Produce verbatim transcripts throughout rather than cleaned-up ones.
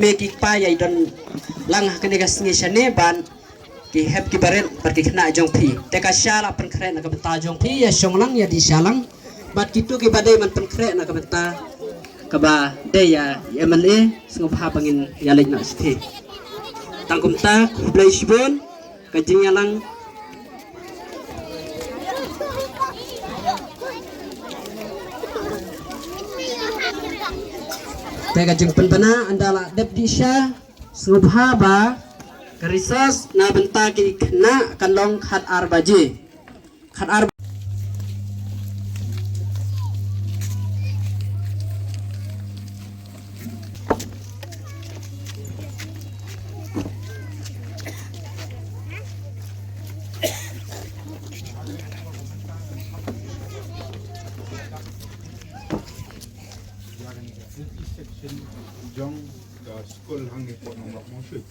Me ki kpa ïa i don lang ha kane ka sngi shane ban ki hep ki barit bad ki khynnah jong phi. Te ka sha la pynkhreh na ka bynta jong phi ïa shong lang ïa dih sha lang. Bad kito kiba dei ban pynkhreh na ka bynta kaba dei ïa i M L A sngewbha ba ngin ïa leit noh sha phi. Tang kumta khublei shibun. Ka jingïalang. Te ka jingpynbna ynda la dep dih sha, sngewbha ba ka recess na bynta ki khynnah kan long khat ar baje. Khat ar Section jong ka skul hangne, pok nong lok mong shui.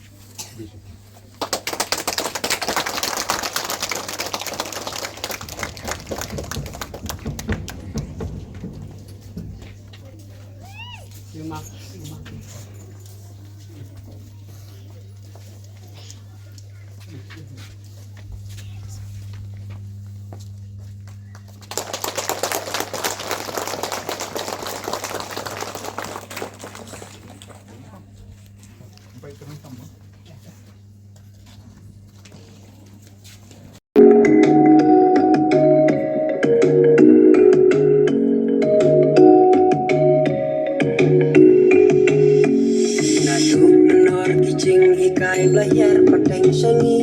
Naduh nor ki jinghikai ba la hiar pateng sha ngi,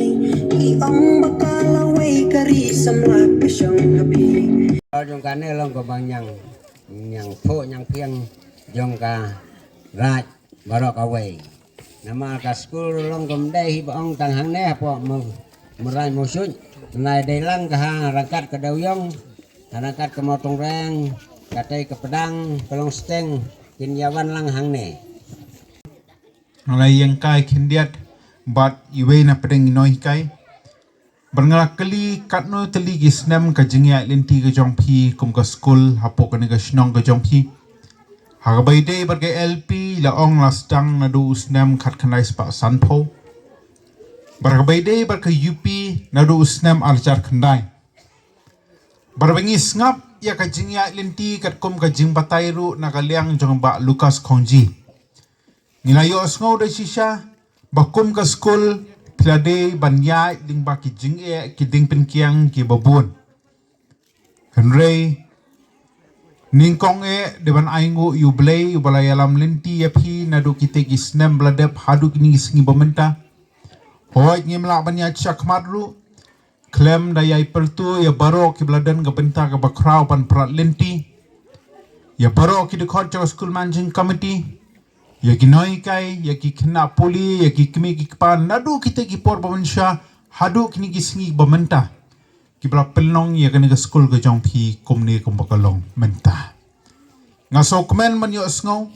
ki ong ba ka lawei ka ri samla ka shong ha phi. Jong kane long ka bang ñiang, ñiang phuh ñiang piang jong ka Raid baroh kawei. Namar ka skul long kam dei hi ba ong tang hangne hapoh Mawraid Mawsut. Nai dei lang ka ha ryngkat ka Dewiong, ha ryngkat ka Mawtungreng, katei ka Padang, ka Longsteng, kin ïa wan lang hangne. Nga la ïeng kai khyndiat bad iwei na pdeng i nonghikai. Bad nga la kylli katno tylli ki snem ka jingïaid lynti ka jong phi kum ka skul hapoh kane ka shnong ka jong phi. Ha kaba ïadei bad ka L P la ong la sdang naduh u snem khatkhyndai spah sanphew. Bad ha kaba ïadei bad ka U P naduh u snem arhajar khyndai. Bad ba ngi sngap ïa ka jingïaid lynti katkum ka jingbatai ruh na ka liang jong Bah Lucas Khongji. Ngi la ïohsngew da shisha ba kum ka skul phi la dei ban ïaid lyngba ki jingeh ki diengpyngkiang kiba bun. Hynrei nyngkong eh dei ban ainguh ïa U Blei uba la ïalam lynti ïa phi naduh kitei ki snem ba la dep haduh kine ki sngi ba mynta. Hooid ngim lah ban ïaid shakhmat ruh, khlem da ïai pyrto ïa baroh kiba la don ka bynta kaba khraw ban prat lynti, ïa baroh ki dkhot jong ka School Managing Committee, ïa ki nonghikai, ïa ki khynnah pule, ïa ki kmie ki kpa naduh kitei ki por ba mynsha haduh kine ki sngi ba mynta, kiba la pynlong ïa kane ka skul ka jong phi kumne kumba ka long mynta. Nga sngewkmen ban ïohsngew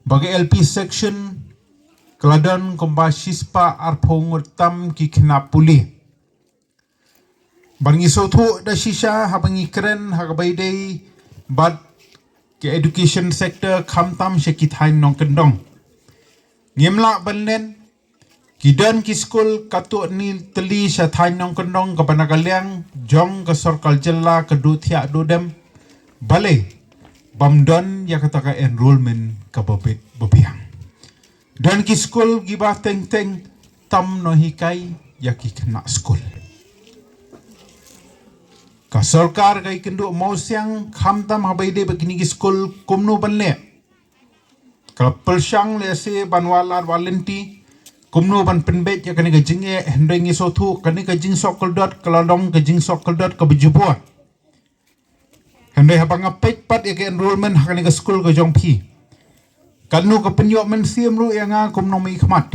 ba ka L P section ka la don kumba shispah arphew ngut tam ki khynnah pule. Bad ngi sngewthuh da shisha haba ngi kren ha kaba ïadei bad ka education sector khamtam sha ki thaiñ nongkyndong. Ngim lah ban len, ki don ki skul katto katne tylli sha thaiñ nongkyndong kaba na ka liang jong ka sorkar jylla ka duh thiah duh dem. Balei bym don ïa kata ka enrolment kaba bit ba biang? Don ki skul kiba teng teng tam nonghikai ïa ki khynnah skul. Ka sorkar ka ïakynduh mawsiang khamtam haba ïadei bad kine ki skul kumno ban leh. Ka la pyrshang lehse ban wad lad wad lynti kumno ban pynbeit ïa kane ka jingeh, hynrei ngi sngewthuh kane ka jingsuk kordor ka la long ka jingsuk kordor kaba jubor. Hynrei haba nga peit pat ïa ka enrolment ha kane ka skul ka jong phi, katno ka pynïoh mynsiem ruh ïa nga kum nongmihkhmat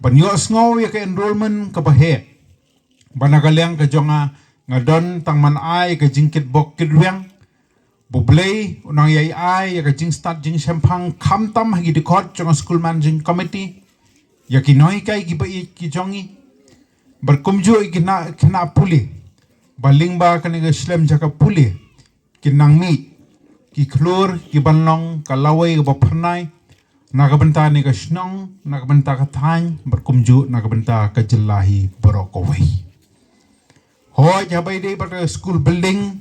ban ïohsngew ïa ka enrolment kaba heh. Ba na ka liang ka jong nga, nga don tang ban ai ka jingkitbok kitrwiang ba U Blei un nang ïai ai ïa ka jingstad jingshemphang khamtam ha ki dkhot jong ka School Managing Committee, ïa ki nonghikai kiba ïeit ki jong ngi, bad kumjuh ïa ki khynnah pule ba lyngba kane ka shlem jaka pule kin nang mih ki khlur kiban long ka lawei kaba phyrnai, na ka bynta ne ka shnong, na ka bynta ka thaiñ, bad kumjuh na ka bynta ka jylla hi baroh kawei. Hooid, haba ïadei bad ka school building,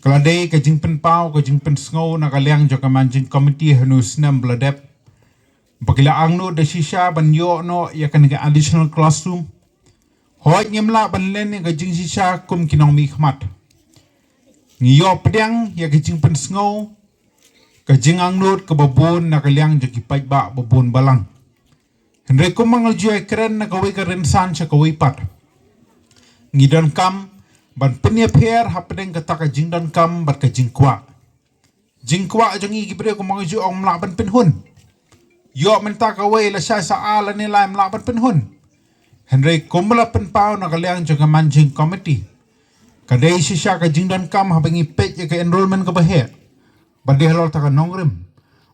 ka la dei ka jingpynpaw, ka jingpynsngew na ka liang jong ka managing committee ha une u snem ba la dep, ba ki la angnud da shisha ban ïoh noh ïa kane ka additional classroom. Hooid, ngim lah ban len ïa ka jingshisha kum ki nongmihkhmat. Ngi ïoh pdiang ïa ka jingpynsngew, ka jingangnud kaba bun na ka liang jong ki paidbah ba bun balang. Hynrei kumba nga la ju ïakren na kawei ka rynsan sha kawei pat, ngi donkam ban pynïapher hapdeng kata ka jingdonkam bad ka jingkwah. Jingkwah jong ngi ki briew, kumba nga ju ong, ym lah ban pynhun. Ïoh mynta kawei, lashai sa ar lane lai, ym lah ban pynhun. Hynrei kumba la pynpaw na ka liang jong ka managing committee, ka dei shisha ka jingdonkam haba ngi peit ïa ka enrolment kaba heh, ba dei halor kata ka nongrim,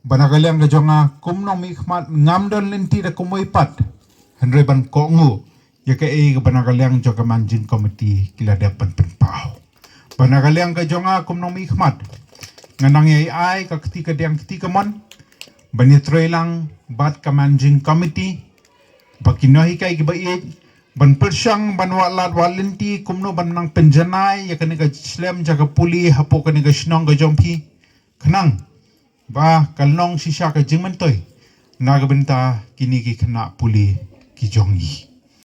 ba na ka liang ka jong nga kum nongmihkhmat ngam don lynti da kumwei pat, hynrei ban kohnguh ïa kaei kaba na ka liang jong ka managing committee ki la dep ban pynpaw. Ba na ka liang ka jong nga kum nongmihkhmat, nga nang ïai ai ka kti kadiang kti kamon ban ïatreilang bad ka managing committee, bad ki nonghikai kiba ïeit, ban pyrshang ban wad lad wad lynti kumno ban nang pynjanai ïa kane ka shlem jaka pule hapoh kane ka shnong ka jong phi, khnang ba kan long shisha ka jingmyntoi na ka bynta kine ki khynnah pule ki jong ngi.